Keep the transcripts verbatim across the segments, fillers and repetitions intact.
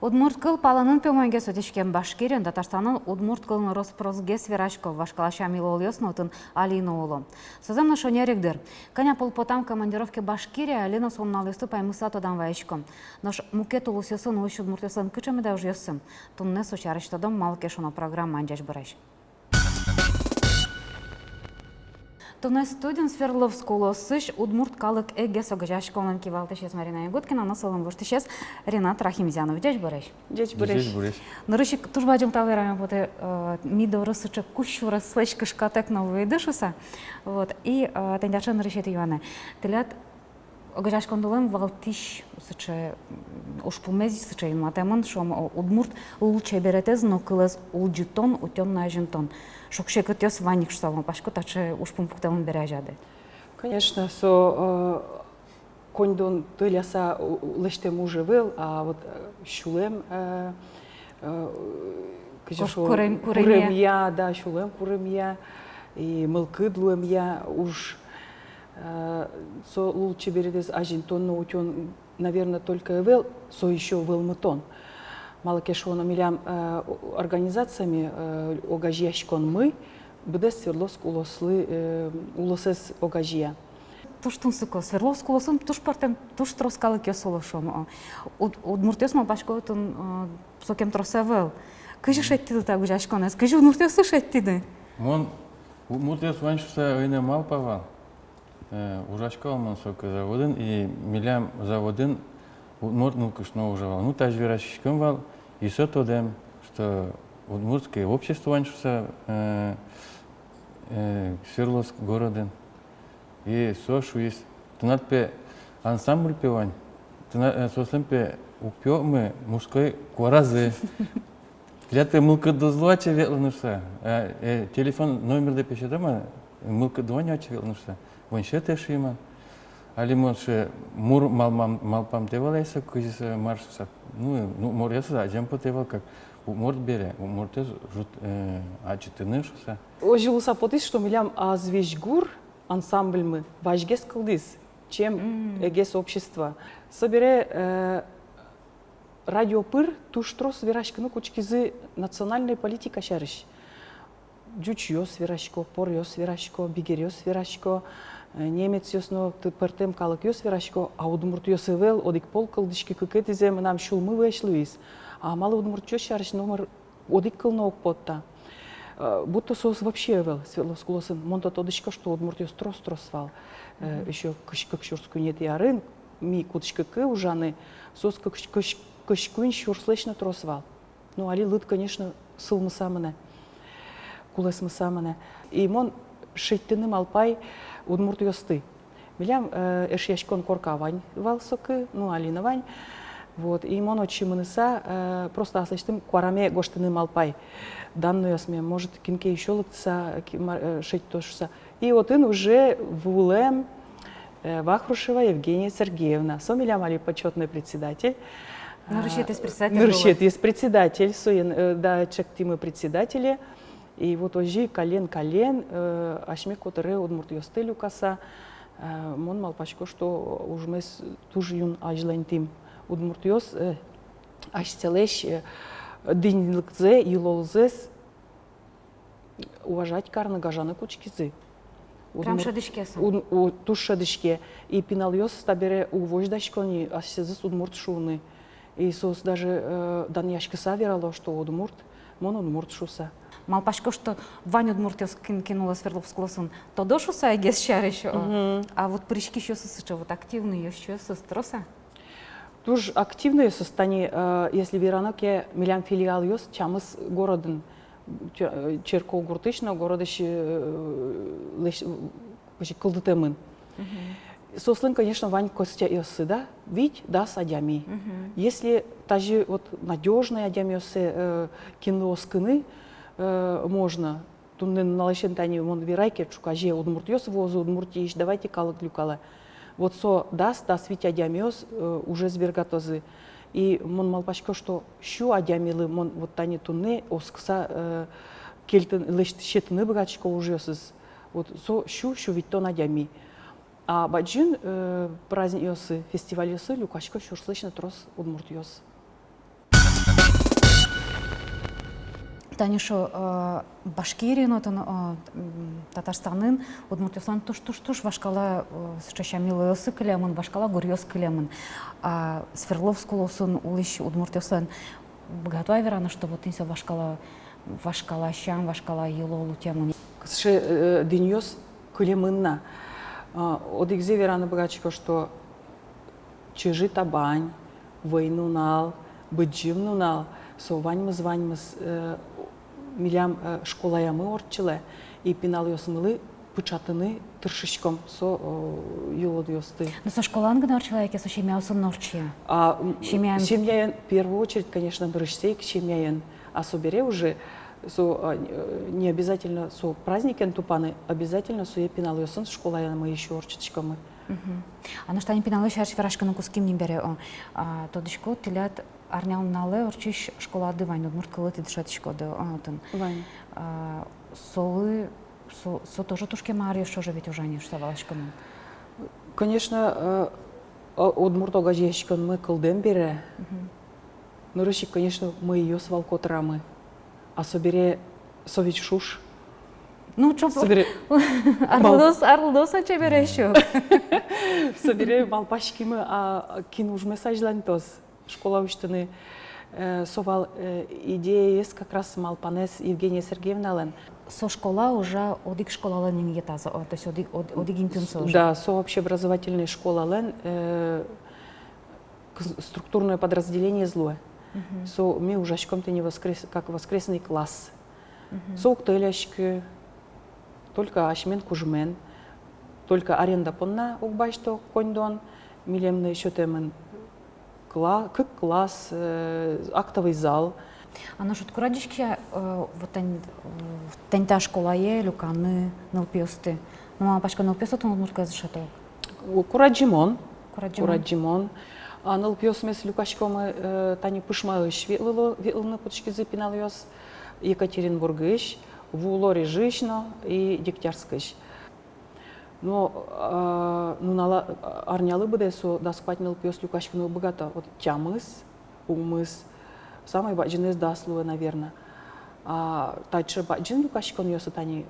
Удмурт кыл палэнын пе умойгес утиськем. Башкириын, Татарстанын удмурт кылын рос-просгес верасько, вашкала сям-йылолъёс но отын али но уло. Созэм но шонер ик, дыр. Кӧня пол потам командировке Башкирие, али но со нуналъёсты паймыса тодам вайиськом. Нош мукет улосъёсын улӥсь удмуртъёслэн кыӵе меда ужъёссы? Туннэ со сярысь тодом «Малы ке шуоно» программаын. Ӟечбуресь! Туннэ студиын Свердловск улосысь «Удмурт калык эгес» огазеяськонлэн кивалтӥсез Марина Ягудкина но солэн воштӥсез Ренат Рахимзянов. Ӟечбуресь! Ӟечбуресь! Нырысь ик туж бадӟым тау вераме потэ, э, ми доры сыӵе кузь сюреслэсь кышкатэк но вуиды шуыса. Вот. И, э, тӥни таӵе нырысетӥ юанэ. Тӥляд огазеяськонлэн валтӥсь сыӵе, м, ужпумез сыӵе юнматэмын, шуом, о, удмурт лулчеберетэз но кылэз улӟытон, утён но азинтон. Шуг-секытъёс вань ик шуыса малпасько, таӵе ужпум пуктэмын бере азяды. Конечно, со, э, коньдон тӧляса у-, у-, лэсьтэм уж ӧвӧл, а вот, э, сюлэм, э, э, кызьы шуо, курем-, куремъя, куремъя, да, сюлэм куремъя и мылкыд луэмъя уж. Э, со лулчеберетэз азинтон но утён, наверно, только ӧвӧл, со ещё вӧлмытон. Малы ке шуоно, милям, э, о-, организациями, э, огазеяськонмы быдэс Свердловск улослы, э, улосэз огазея. Туж тунсыко. Свердловск улосын туж пӧртэм, туж трос калыкъёс уло, шуом. Уд-, удмуртъёс, малпасько, отын, э, сокем трос ӧвӧл. Кызьы шедьтӥды та огазеяськонэз? Кызьы удмуртъёсты шедьтӥды? Мон удмуртъёс вань шуыса ӧй на малпа вал. Э, ужасько вал мон соку заводын, и милям заводын удмурт нылкышно ужа вал. Ну, тазьы вераськиськом вал, и со тодэм, что удмуртское общество вань шуыса, э, э, Свердловск городын. И со шуиз: «Тынад пе ансамбль пе вань, тына-, э, соослэн пе уг пе окмы мужской куаразы. Тӥляд пе мылкыдды уз луы ачим ветлыны шуыса, э, э, телефон номердэ пе сётом-а, мылкыдды вань-а ачим ветлыны шуыса?» Вань, сётэ, шуи мон. Али мон сыӵе мур малпам-, малпамтэ вал ай со, кызьы со, мар шуыса. Ну, ну, муръёсыз адӟем потэ вал, как удмурт бере, удмуртъёс ӝут, э, адӟытыны шуыса. Озьы луыса потӥз, что милям «Азвесь гур» ансамбльмы вазьгес кылдӥз, чем эгес общество. Собере, э, радио пыр туж трос вераськыны кутскизы национальной политика сярысь. Ӟучъёс верасько, поръёс верасько, бигеръёс верасько, э, немецъёс но, т-, пӧртэм калыкъёс верасько, а удмуртъёс ӧвӧл, одӥг пол кылдӥське, кыкетӥзэ мынам сюлмы вӧсь луиз. А малы удмуртъёс сярысь номыр одӥг кыл но уг потта. Э, будто соос вообще ӧвӧл Свердловск улосын. Мон-то тодӥсько, что удмуртъёс трос-трос вал. Э, ещё кызь кык сюрс куинетӥ арын ми кутскыкы ужаны, соос кык, кызь, кызь куинь сюрслэсь но трос вал. Ну, али лыд, конечно, сылмыса мынэ, кулэсмыса мынэ. И мон шедьтыны малпай удмуртъёсты. Милям, э, эшъяськон корка вань вал соку, ну, али но вань. Вот, и мон отчы мыныса, э, просто аслэсьтым куараме гожтыны малпай данныосме, может, кин ке ещё лыктыса, ки-, ма-, э, шедьтоз шуыса. И отын уже вуылэм, э, Вахрушева Евгения Сергеевна. Со милям али почётный председатель. Нырысетӥез председатель. Нырысетӥез председатель, соин, э, дас чектӥмы председателе. И вот озьы каллен-каллен, э, асьме котыре удмуртъёсты люкаса, э, мон малпасько, что ужмес туж юн азьланьтӥм. Удмуртъёс, э, асьсэлэсь, э, дӥньлыкзэ, йылолзэс уважать карыны, гажаны кутскизы. Прям шӧдӥське со. Уд-, у-, туж шӧдӥське. И пиналъёс табере уг возьдасько ни асьсэзэс удмурт шуыны. И соос даже, э, данъяськыса верало, что удмурт, мон удмурт шуыса. Малпасько, что вань удмуртъёс, кин, кин улэ Свердловск улосын, тодо шуыса эгес сярысь, о. Мгм. А вот пыриськисьёсыз сыӵе вот активнойёсыз трос-а? Туж активнойёсыз. Тани, э, если верано ке, милям филиалъёс тямыс городын, Че-, э, черкогуртысь, черкогуртысь, э, лэсь-, э, кылдытэмын. Мгм. Соослэн, конечно, вань костяйёссы, да, вить-дас адями. Мгм. Если тазьы вот надёжной адямиоссэ, э, кинлы оскыны, э, можно, туннэ нуналысен тани мон верай ке, ӵуказе удмуртъёс вуозы Удмуртиысь, давайте калык люкалэ. Вот со дас, дас вить адямиос, э, ужез бергатозы. И мон малпасько, что сю адямилы мон вот тани туннэ оскыса, э, кельтыны, лэсьт-, сётыны быгатӥсько ужъёсыз. Вот со сю, сю витьтон адями. А бадӟым, э, праздникъёсы, фестивальёсы люкасько сюрслэсь но трос удмуртъёс. Тани шуо, э, Башкириын, отын, э, м, Татарстанын удмуртъёслэн туж, туж, туж вашкала, э, сыӵе сям-йылолъёссы кылемын, вашкала гуръёс кылемын. А Свердловск улосын улӥсь удмуртъёслэн быгато-а вераны, что вот тӥни со вашкала, вашкала сям, вашкала йылол утемын? Сыӵе, э, динъёс кылемын на. А, одӥгзэ вераны быгатӥсько, что чыжы-табань, вӧй нунал, быдӟым нунал, со ваньмыз, ваньмыз, э, милям, э, школаямы ортчылэ, и пиналъёсмылы пыӵатыны тыршиськом со, э, йылолъёсты. Но со школаын гинэ ортчылэ яке со семьяосын но ортче? А, м, семьяын. Семьяын, в первую очередь, конечно, нырысьсэ ик семьяын. А собере уже со, а, э, не обязательно со праздникен тупаны, обязательно сое пиналъёсын школаямы ещё ортчытӥськомы. Мгм. А нош тани пиналъёс сярысь вераськыны кутским ни бере, о, а, тодӥсько, тӥляд арнялы-нуналлы ортчись школады вань, удмурт кыллы тӥ дышетӥськоды, о, отын. Вань. А, солы, со, со тоже туж кема аръёс ӵоже ведь ужа ни, шуса валасько мон. Конечно, э, о, удмурт огазеяськонмы кылдэм бере. Мгм. Нырысь ик, конечно, мӧйыос вал котырамы. А собере со ведь шуш. Ну, чоп. Собере арлыдоз, арлыдоз ача бере ещё. Собере малпаськимы, а кин ужмес азьланьтоз школа усьтыны. Э, со вал, э, идеяез как раз малпанэз Евгения Сергеевналэн. Со школа ужа одӥг школалэн инъетаз, о, то есть одӥг, од-, одӥг интыын со ужа. Да, со общеобразовательный школалэн, э, к-, структурное подразделениез луэ. Мгм. Со ми ужаськом тӥни воскрес-, как воскресный класс. Мгм. Со уг тӧляськы, только асьмен кужымен, только аренда понна уг басьто коньдон, милемлы сётэмын кла-, кык класс, э, актовый зал. А нош уд курадӟиське-а, э, вот тань, э, тань та школае люканы нылпиосты? Ну, а пачка нылпиос отын удмурт кылэз дышето. Курадӟи мон. Курадӟи мон. Курадӟи мон. А нылпиосмес люкаськомы, э, тани Пышмаысь ветлыло-, ветлыны кутскизы пиналъёс, Екатеринбургысь, Вуолорежысь но и Дегтярскысь. Но, а, нунала, а, арнялы быдэ со дас куать нылпиос люкаськыны уг быгато, вот тямыс, укмыс, самой бадӟымез дас луэ, наверно. А таӵе бадӟым люкаськонъёсы тани,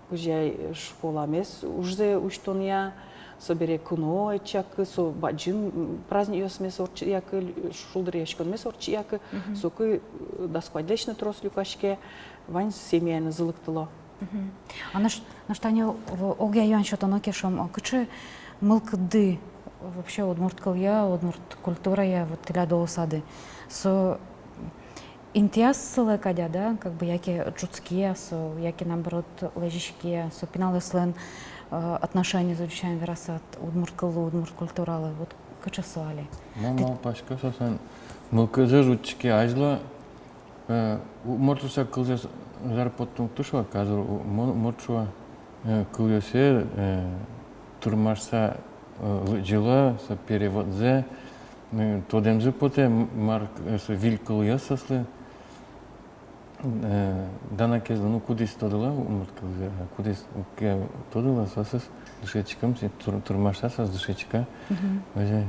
кызьы ай, школамес ужзэ усьтонъя, собере куно ӧтчакы, со бадӟым, м, праздникъёсмес ортчыякы, ль-, шулдыръяськонмес ортчыякы, мгм, соку, э, дас куатьлэсь но трос люкаське, вань семьяенызы лыктыло. Мгм. А нош, нош тани в-, огъя юан сётоно ке, шуом, а кыӵе мылкыды вообще удмурт кылъя, удмурт культурая вот тӥляд улосады? Со интыяз сылэ кадь-а, да, как бы, яке ӝутскиз-а со, яке, наоборот, лэзиськиз-а со пиналъёслэн, э, отношениез, ӟуч сямен вераса, удмурт кыллы, удмурт культуралы, вот кыӵе со али? Мон малпасько, соослэн мылкыдзы ӝутске азьло, э, удмурт шуыса кылзэ зар поттыны уг тыршо, казыр у-, мон удмурт шуо, э, кылъёссэ, э, тырмашса, э, лыдӟыло, со переводзэ, э, тодэмзы потэ, м-, мар, э, со виль кылъёс соослы. Э, дана кезлы, ну, кудӥз тодылэ удмурт кылзэ, а кудӥз уг ке тодылэ, соосыз дышетском, си-, тыр-, тырмашса соос дышетско. Мгм. Озьы.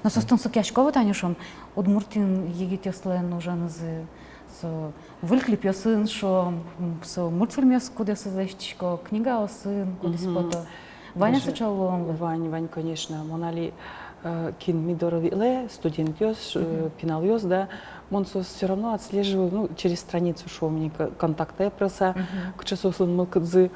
Но соос тунсыкъясько, вот, тани, шуом, Удмуртиын егитъёслэн ужанызы, со выль клипъёсын, шуом, м, со мультфильмъёс, кудъёсыз лэсьтӥсько, книгаосын, кудӥз, мгм, пото. Вань-а сыӵе улон? Вань, вань, конечно. Мон али, э, кин ми доры ветлэ, студентъёс, э, мгм, пиналъёс, да, мон соос всё равно отслеживаю, ну, через страницу, шуом ини, ко-, контактэ просто, мгм, кыӵе соослэн мылкыдзы.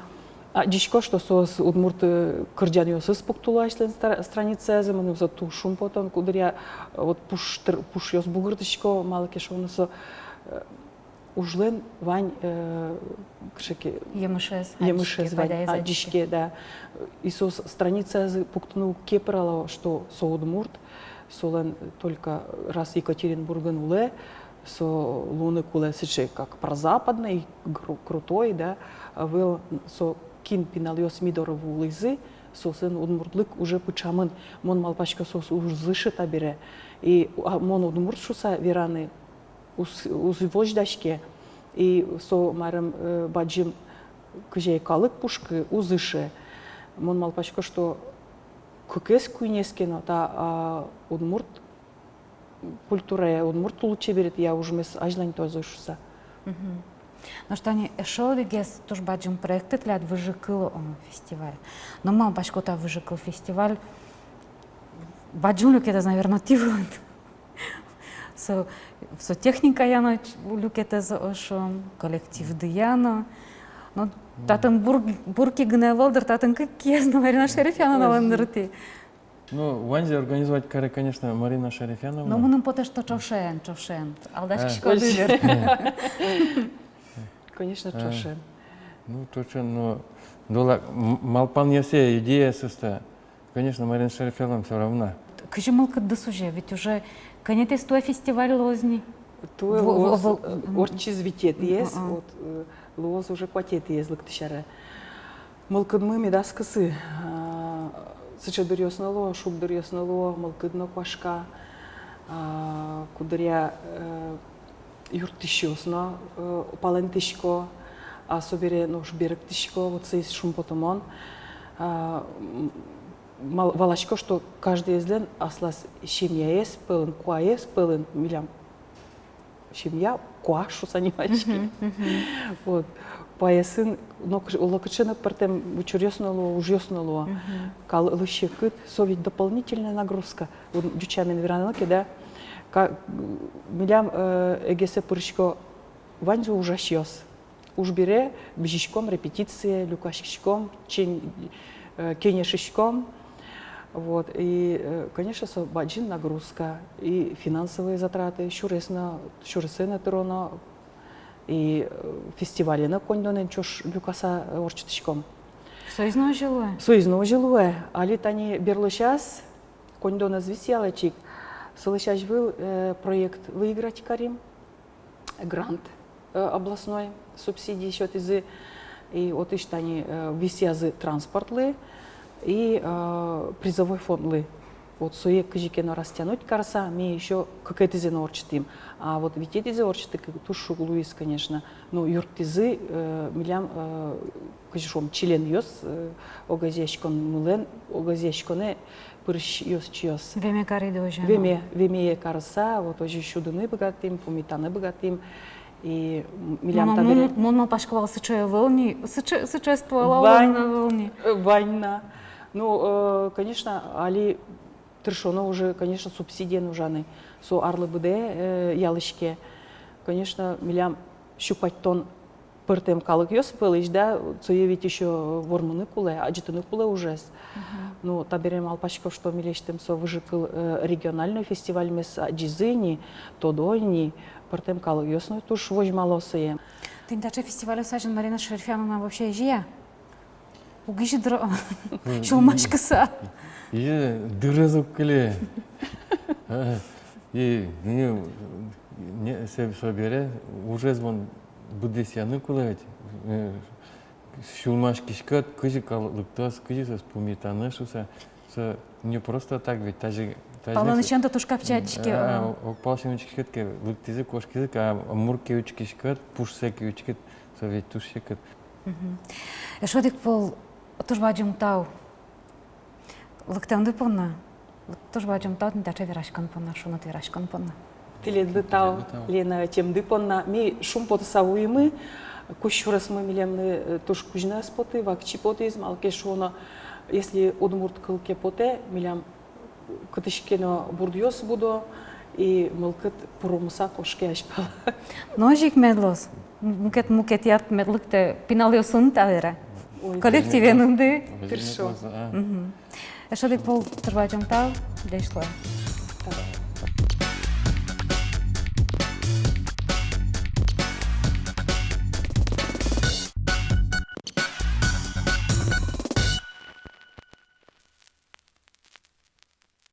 Адӟисько, что соос удмурт, э, кырӟанъёсыз пуктыло асьсэлэн стра-, страницаязы, мыным со туж шумпотон, кудыръя, э, вот пуш тыр-, пушъёс бугыртӥсько, малы ке шуоно со, э, ужлэн вань, э, кыӵе ке емышез, емышез вань, адӟиське, адӟиське, да. И соос страницаязы пуктыны уг ке пырало, что со удмурт, солэн только раз Екатеринбургын улэ, со луыны кулэ сыӵе, как прозападный, гру-, крутой, да. А вал со, кин пиналъёс ми доры вуылӥзы, соослэн удмуртлык уже пыӵамын. Мон малпасько, соос уз ышы табере. И, а, мон удмурт шуыса вераны уз, уз возьдаське. И со, марым, э, бадӟым кызьы ай калык пушкы уз ышы. Мон малпасько, что кыкез, куинез ке но та, а, удмурт культурая, удмурт лулчеберетъя ужмес азьланьтозы шуыса. Мгм. Нош тани эшшо одӥгез туж бадӟым проект тӥляд — «Выжыкыл», о, фестиваль. Но малпасько, та «Выжыкыл» фестиваль бадӟым люкетэз, наверно, тӥ вылын. Со, со техникая но ч-, люкетэз, ошо, коллективдыя но. Но татын бур-, бур ке гинэ ӧвӧл, дыр, татын кык киез но Марина Шарифяновналэн, дыр, тӥ. Ну, ваньзэ организовать каре, конечно, Марина Шарифяновна. Но мыным потэ, что ӵошен, ӵошен. Алдашкиськоды, дыр. Конечно, ӵошен. Ну, ӵошен, но дола-, м-, малпанъёссэ, идеясэс-то, конечно, Марина Шарифяновна всё равно. Кызьы мылкыдды сузя, ведь уже кӧнетэз туэ фестиваль луоз ни? Туэ луоз, э, ортчиз витетӥез, вот, э, луоз уже куатетӥез лыктӥсь аре. Мылкыдмы медаз кысы, а, сыӵе дыръёс но луо, шуг дыръёс но луо, мылкыд но куашка, а, куддыръя, э, юрттӥсьёс но, э, палэнтӥсько, а собере нош берыктӥсько, вот соиз шумпотымон. А, м, мал-, валасько, что каждыезлэн аслаз семьяез пӧлын, куаез пӧлын, милям семья, куа шуса нимаське. Мгм, мгм. Вот. Куаесын, но кыӵ-, оло кыӵе но пӧртэм учыръёс но луо, ужъёс но луо. Мгм. Калык секыт, со ведь дополнительная нагрузка. Вот ӟуч сямен верано ке, да, ка-, милям, э, эгесэ пырисько ваньзы ужасьёс. Уж бере бызиськом репетицие, люкаськиськом, чен-, э, кенешиськом. Вот. И, э, конечно, со бадӟым нагрузка, и финансовые затраты, сюрес но, сюресэ но тыроно, и, э, фестивале но коньдонэн ӵош люкаса, э, ортчытӥськом. Соиз но озьы луэ? Соиз но озьы луэ. Али тани берло час коньдон ӧз висъялэ чик. Сылысь азьвыл, э, проект выиграть карим, грант, э, областной субсидии сётӥзы, и отысь тани, э, висъязы транспортлы и, э, призовой фондлы. Вот сое кызьы ке но растянуть карыса, ми ещё кыкетӥзэ но ортчытӥм. А вот витетӥзэ ортчытыку туж шуг луиз, конечно. Ну, юрттӥзы, э, милям, э, кызьы шуом, членъёс, э, огазеяськонмылэн, огазеяськонэ пырисьёс, чиос. Веме кариды озьы но. Веме, веме карыса, вот озьы сюдыны быгатӥм, пумитаны быгатӥм. И м-, милям... Но, но табере мон, мон малпасько вал, сыӵе ӧвӧл ни, сыӵе, сыӵе ствола вань, ӧвӧл ни. Э, вань на. Ну, э, конечно, али тыршоно уже, конечно, субсидиен ужаны. Со арлы быдэ, э, ялӥське. Конечно, милям сю куатьтон пӧртэм калыкъёс пӧлысь, да, сое ведь ещё вормыны кулэ, адӟытыны кулэ ужез. Мгм. Ну, табере малпасько, что милесьтым со «Выжыкыл», э, региональной фестивальмес адӟизы ини, тодо ини, пӧртэм калыкъёс но туж возьмало сое. Тӥни таӵе фестивальёс азьын Марина Шарифяновна вообще изьы-а? Уг изьы, дыр, сюлмаськыса. Изьы, дырыз уг кыле. И, и, не, со-, собере ужез вон быдэсъяны кулэ ведь, э, сюлмаськиськод, кызьы калык лыктоз, кызьы соос пумитаны шуса. Со не просто так ведь, тазьы, тазьы... Палэнысен-то туж капчи адӟиське. А, а, огпалысен учкиськод ке, лыктӥзы, кошкизы ке, а мур ке учкиськод, пушсэ ке учкиськод, со ведь туж секыт. Мгм. Эшшо одӥг пол туж бадӟым тау лыктэмды понна. Туж бадӟым тау тӥни таӵе вераськон понна, шуныт вераськон понна. Тӥледлы тау, тӥледлы тау, Лена, ӧтемды понна. Ми шумпотыса вуимы, кузь сюресмы милемлы, э, туж кузь но ӧз поты, вакчи потӥз, малы ке шуоно, если удмурт кыл ке потэ, милям кытысь ке но бурдъёс будо, и мылкыд пуромыса кошке азьпала. Но озьы ик мед луоз. М-, мукет, мукетъя мед лыктэ пиналъёсын табере. Ой, коллективеныды. Тыршо. Мгм. Эшшо одӥг пол туж бадӟым тау, ӟеч луэ.